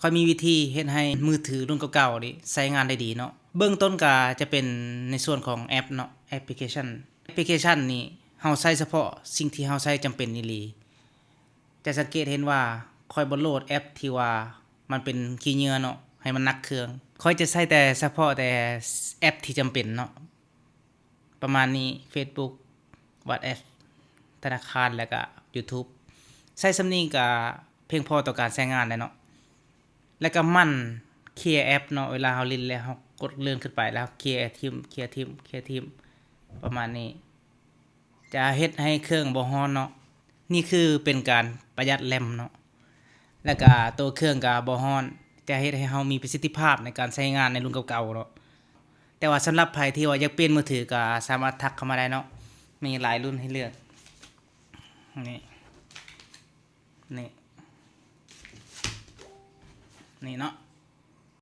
ຂ້ອຍມີວິທີເຮັດໃຫ້ມືຖືລຸ້ນເກົ່າໆນີ້ໃຊ້ງານໄດ້ດີເນາະ. ເບື້ອງຕົ້ນກໍຈະເປັນໃນສ່ວນຂອງແອັບເນາະ, ແອັບພລິເຄຊັນ. ແອັບພລິເຄຊັນນີ້ເຮົາໃຊ້ສະເພາະສິ່ງທີ່ເຮົາໃຊ້ຈຳເປັນອີ່ຫຼີ. ຈະສັງເກດເຫັນວ່າຂ້ອຍບໍ່ໂຫຼດແອັບທີ່ວ່າມັນເປັນຂີ້ເຫຍື້ອເນາະ ໃຫ້ມັນໜັກເຄື່ອງ. ຂ້ອຍຈະໃຊ້ແຕ່ສະເພາະແຕ່ແອັບທີ່ຈຳເປັນເນາະ. ປະມານນີ້ ເຟສບຸກ ວັອດແອັບ ທະນາຄານ ແລ້ວກະຢູທູບ. ໃຊ້ສ່ຳນີ້ກະພຽງພໍຕໍ່ການໃຊ້ງານແລ້ວເນາະ. ແລ້ວກະໝັ່ນເຄຍແອັບເນາະ, ເວລາເຮົາຫຼິ້ນແລ້ວເຮົາກົດເລື່ອນຂຶ້ນໄປ ແລ້ວເຄຍຖິ້ມ ເຄຍຖິ້ມ ເຄຍຖິ້ມ ປະມານນີ້ ຈະເຮັດໃຫ້ເຄື່ອງບໍ່ຮ້ອນເນາະ. ນີ້ຄືເປັນການປະຢັດແຣມເນາະ. ແລ້ວກະໂຕເຄື່ອງກະບໍ່ຮ້ອນ ຈະເຮັດໃຫ້ເຮົາມີປະສິດທິພາບໃນການໃຊ້ງານໃນລຸ້ນເກົ່າໆເນາະ. ແຕ່ວ່າສຳລັບໃຜທີ່ວ່າຢາກປ່ຽນມືຖືກະສາມາດທັກເຂົ້າມາໄດ້ເນາະ, ມີຫຼາຍລຸ້ນໃຫ້ເລືອກ. ນີ້ ນີ້ ນີ້ເນາະ.